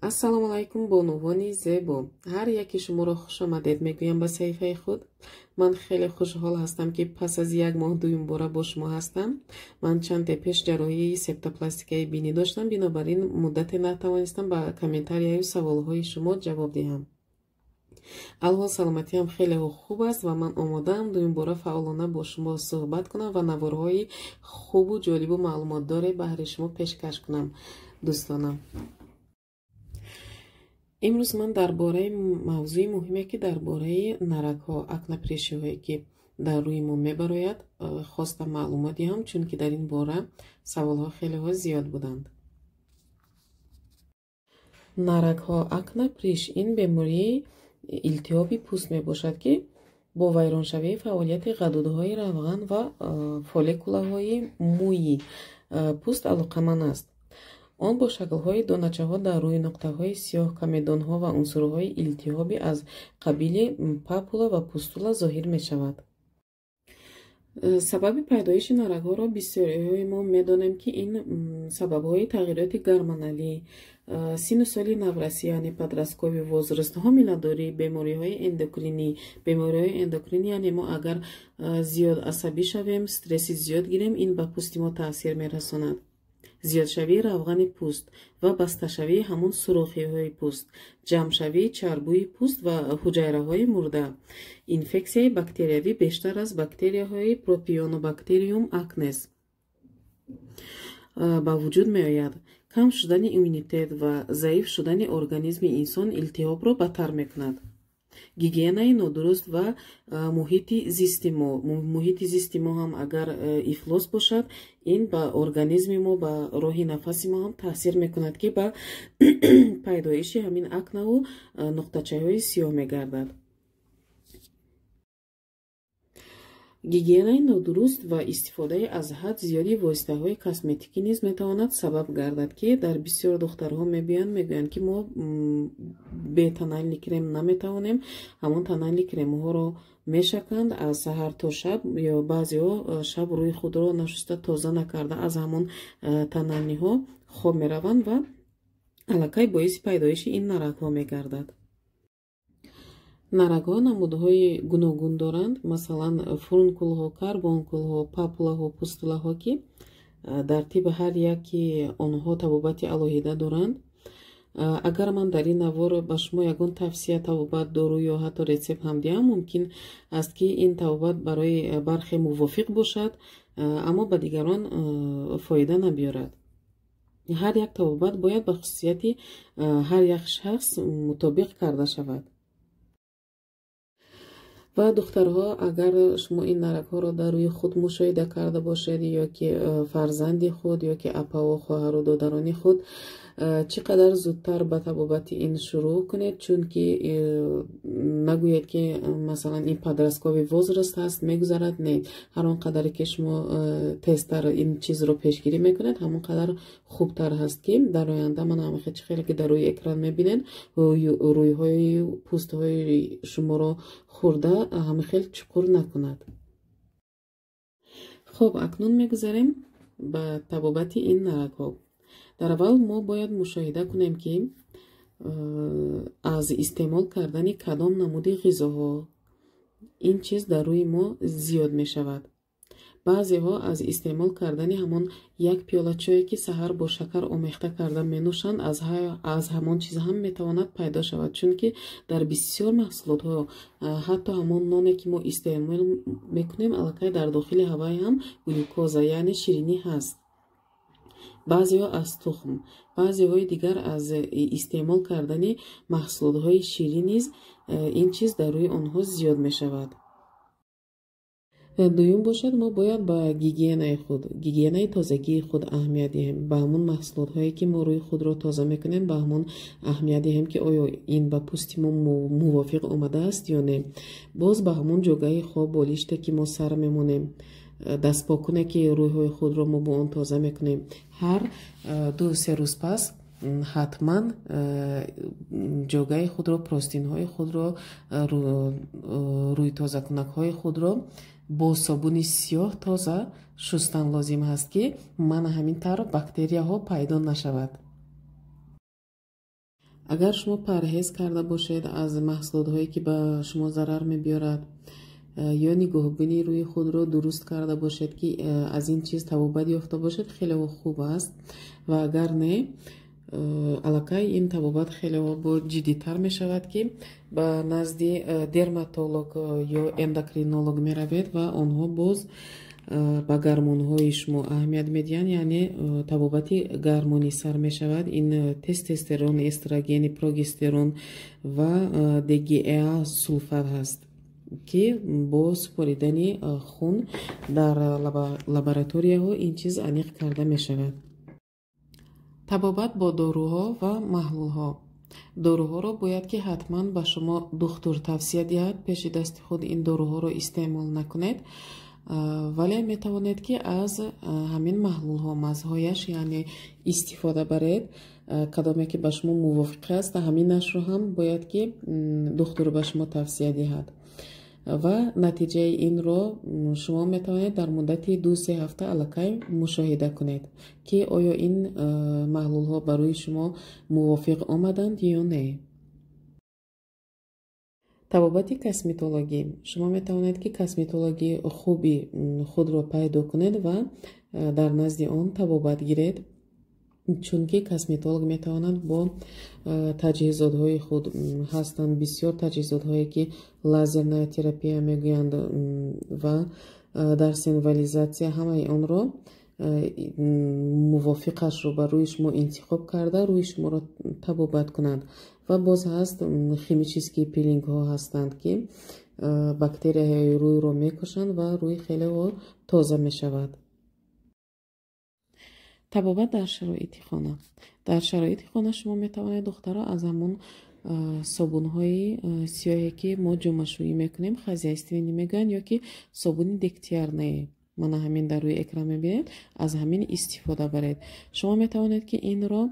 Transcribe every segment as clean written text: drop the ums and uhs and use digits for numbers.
Ассалому алайкум, бонувони зебо. Ҳар яке шуморо хушомадед мегӯям ба саҳифаи худ. Ман хеле хушҳол ҳастам, ки пас аз як моҳ дуюмбора бо шумо ҳастам. Ман чанде пеш ҷарроҳии септопластикаи бинӣ доштам, бинобар ин муддате натавонистам ба комментарияю саволҳои шумо ҷавоб диҳам. Алҳол саломатиам хеле хуб аст ва ман омодаам дуюмбора фаъолона бо шумо суҳбат кунам ва наворҳои хубу ҷолибу маълумотдоре баҳри шумо пешкаш кунам. Дӯстонам, имрӯз ман дар бораи мавзӯи муҳиме, ки дар бораи нарагҳо, акне, прыщиҳое, ки дар рӯи мо мебарояд, хостам маълумот диҳам, чунки дар ин бора саволҳо хелеҳо зиёд буданд. Нарагҳо, акне, прыщ, ин бемории илтиҳоби пӯст мебошад, ки бо вайроншавии фаъолияти ғадудҳои равған ва фолликулаҳои мӯйи пӯст алоқаманд аст. Он бо шаклҳои доначаҳо дар рӯи, нуқтаҳои сиёҳ, комедонҳо ва унсурҳои илтиҳобӣ аз қабили папула ва пустула зоҳир мешавад. Сабаби пайдоиши нарагҳоро бисёриҳои мо медонем, ки ин сабабҳои тағйироти гормоналӣ, синну соли наврасӣ, яъне подростковый возраст, ҳомиладорӣ, бемориҳои эндокринӣ. Бемориҳои эндокринӣ, яъне мо агар зиёд асабӣ шавем, стресси зиёд гирем, ин ба пӯсти мо таъсир мерасонад. Зиёдшавии равғани пӯст ва басташавии ҳамон сурохиҳои пӯст, ҷамъшавии чарбӯи пӯст ва ҳуҷайраҳои мурда, инфексияи бактериявӣ, бештар аз бактерияҳои пропионобактериум акнес ба вуҷуд меояд. Кам шудани иммунитет ва заиф шудани организми инсон илтиҳобро бадтар мекунад. Гигиенаи нодуруст ва муҳити зисти мо. Муҳити зисти мо ҳам агар ифлос бошад, ин ба организми мо, ба роҳи нафаси мо ҳам таъсир мекунад, ки ба пайдоиши ҳамин акнаву нуқтачаҳои сиёҳ мегардад. Гигиенаи нодуруст ва истифодаи аз ҳад зиёди воситаҳои косметикӣ низ метавонад сабаб гардад, ки дар бисёр духтарҳо мебиёянд, мегӯянд, ки мо бе тональный крем наметавонем. Ҳамон тональный кремҳоро мешаканд аз саҳар то шаб, ё баъзеҳо шаб рӯи худро нашуста, тоза накарда, аз ҳамон тональныйҳо хоб мераванд ва аллакай боиси пайдоиши ин нарагҳо мегардад. Нарагҳо намудҳои гуногун доранд, масалан, фурункулҳо, карбонкулҳо, папулаҳо, пустулаҳо, ки дар тиби ҳар яки онҳо табобати алоҳида доранд. Агар ман дар ин навор ба шумо ягон тавсия, табобат, дору ё ҳатто рецепт ҳам диҳам, мумкин аст, ки ин табобат барои бархе мувофиқ бошад, аммо ба дигарон фоида набиёрад. Ҳар як табобат бояд ба хусусияти ҳар як шахс мутобиқ карда шавад. Ва духтарҳо, агар шумо ин нарагҳоро дар рӯи худ мушоҳида карда бошед, ё ки фарзанди худ, ё ки апаву хоҳару додарони худ, чӣ қадар зудтар ба табобати ин шурӯъ кунед, чунки нагӯед, ки масалан ин подростковый возраст ҳаст, мегузарад. Не, ҳар он қадаре ки шумо тезтар ин чизро пешгирӣ мекунед, ҳамон қадар хубтар ҳаст, ки дар оянда ман ҳамахе чӣ хеле ки дар рӯи экран мебинед, рӯйҳои пӯстҳои шуморо хӯрда, ҳама хел чуқур накунад. Хуб, акнун мегузарем ба табобати ин нарагҳо. Дар аввал мо бояд мушоҳида кунем, ки аз истеъмол кардани кадом намуди ғизоҳо ин чиз дар рӯи мо зиёд мешавад. Баъзеҳо аз истеъмол кардани ҳамон як пиёла чое, ки саҳар бо шакар омехта карда менӯшанд, аз ҳамон чиз ҳам метавонад пайдо шавад, чунки дар бисёр маҳсулотҳо, ҳатто ҳамон ноне, ки мо истеъмол мекунем, аллакай дар дохили ҳавай ҳам глюкоза, яъне ширинӣ ҳаст. Баъзеҳо аз тухм, баъзеҳои дигар аз истеъмол кардани маҳсулотҳои ширин низ ин чиз дар рӯи онҳо зиёд мешавад. Дуюм бошад, мо бояд ба гигиенаи худ, гигиенаи тозагии худ аҳамият диҳем, ба ҳамон маҳсулотҳое, ки мо рӯи худро тоза мекунем, ба ҳамон аҳамият диҳем, ки оё ин ба пӯсти мо мувофиқ омадааст ё не. Боз ба ҳамон ҷогаи хоб, болиште, ки мо сар мемонем, дастпокуне, ки рӯйҳои худро мо бо он тоза мекунем, ҳар 2-се рӯз пас ҳатман ҷогаи худро, простинҳои худро, рӯйтозакунакҳои худро бо собуни сиёҳ тоза шустан лозим ҳаст, ки мана ҳамин тавр бактерияҳо пайдо нашавад. Агар шумо парҳез карда бошед аз маҳсулотҳое, ки ба шумо зарар мебиёрад, ё нигоҳубини рӯи худро дуруст карда бошед, ки аз ин чиз табобат ёфта бошед, хеле хуб аст. Ва агар не, аллакай ин табобат хеле ҷиддитар мешавад, ки ба назди дерматолог ё эндокринолог меравед ва онҳо боз ба гормонҳои шумо аҳамият медиҳанд, яъне табобати гормонӣ сар мешавад. Ин тестостерон, эстрогени, прогестерон ва ДГА сулфат ҳаст, ки бо супоридани хун дар лабораторияҳо ин чиз аниқ карда мешавад. Табобат бо доруҳо ва маҳлулҳо. Доруҳоро бояд ки ҳатман ба шумо духтур тавсия диҳад. Пеши дасти худ ин доруҳоро истеъмол накунед, вале метавонед, ки аз ҳамин маҳлулҳо, мазҳояш, яъне истифода баред, кадоме ки ба шумо мувофиқ аст. Ҳаминашро ҳам бояд ки духтур ба шумо тавсия диҳад ва натиҷаи инро шумо метавонед дар муддати 2-3 ҳафта аллакай мушоҳида кунед, ки оё ин маҳлулҳо барои шумо мувофиқ омаданд ё не. Табобати косметологӣ. Шумо метавонед, ки косметологи хуби худро пайдо кунед ва дар назди он табобат гиред, чунки косметолог метавонад бо таҷҳизотҳои худ, ҳастанд бисёр таҷҳизотҳое, ки лазерная терапия мегӯянд ва дарсонвализатсия, ҳамаи онро мувофиқашро ба рӯи шумо интихоб карда, рӯи шуморо табобат кунанд. Ва боз ҳаст химический пилингҳо ҳастанд, ки бактерияҳои рӯйро мекушанд ва рӯй хеле тоза мешавад. Табобат дар шароити хона. Дар шароити хона шумо метавонед, духтаро, аз ҳамон собунҳои сиёҳе, ки мо ҷомашӯӣ мекунем, хозяйственный мегӯянд, ё ки собуни дегтярные, мана ҳамин дар рӯи экран мебинед, аз ҳамин истифода баред. Шумо метавонед, ки инро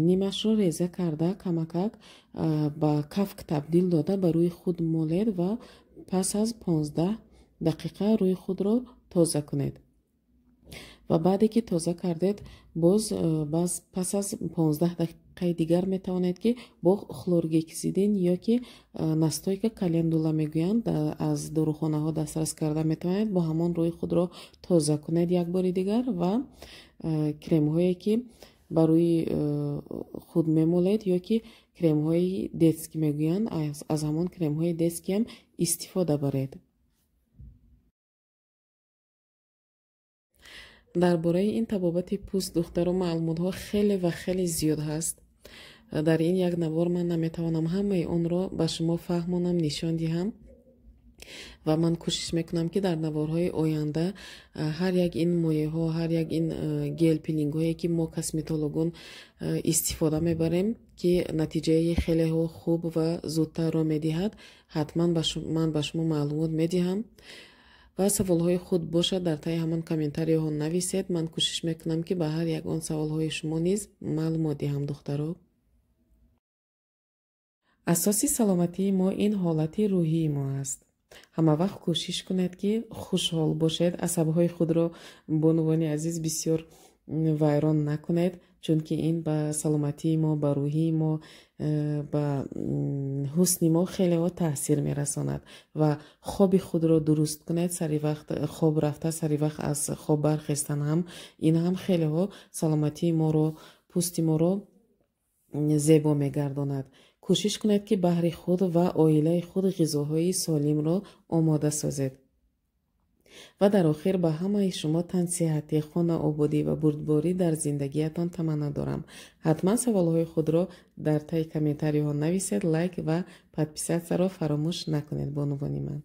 нимашро реза карда, камакак ба кафк табдил дода, ба рӯи худ молед ва пас аз 15 дақиқа рӯи худро тоза кунед. Ва баъде ки тоза кардед, боз пас аз 15 дақиқаи дигар метавонед, ки бо хлоргексидин ё ки настойка календула мегӯянд, аз дорухонаҳо дастрас карда метавонед, бо ҳамон рӯи худро тоза кунед як бори дигар ва кремҳое, ки ба рӯи худ мемолед, ё ки кремҳои детский мегӯянд, аз ҳамон кремҳои детский ҳам истифода баред. Дар бораи ин табобати пӯст, духтаро, маълумотҳо хеле ва хеле зиёд ҳаст. Дар ин як навор ман наметавонам ҳамаи онро ба шумо фаҳмонам, нишон диҳам ва ман кӯшиш мекунам, ки дар наворҳои оянда ҳар як ин моеъҳо, ҳар як ин гел пилингҳое, ки мо косметологон истифода мебарем, ки натиҷаи хелеҳо хуб ва зудтарро медиҳад, ҳатман ман ба шумо маълумот медиҳам. Ва саволҳои худ бошад, дар таи ҳамон комментарияҳо нависед. Ман кӯшиш мекунам, ки ба ҳар як он саволҳои шумо низ маълумот диҳам, духтаро. Асоси саломатии мо ин ҳолати рӯҳии мо аст. Ҳама вақт кӯшиш кунед, ки хушҳол бошед, асабҳои худро, бонувони азиз, бисёр вайрон накунед, чунки ин ба саломатии мо, ба рӯҳии мо, ба ҳусни мо хелеҳо таъсир мерасонад. Ва хоби худро дуруст кунед, сари вақт хоб рафта, сари вақт аз хоб бархестан ҳам, ин ҳам хелеҳо саломатии моро, пӯсти моро зебо мегардонад. Кӯшиш кунед, ки баҳри худ ва оилаи худ ғизоҳои солимро омода созед. Ва дар охир ба ҳамаи шумо тансиҳатӣ, хонаободӣ ва бурдборӣ дар зиндагиятон таманно дорам. Ҳатман саволҳои худро дар таи комментарияҳо нависед, лайк ва подписатсияро фаромӯш накунед, бонувони ман.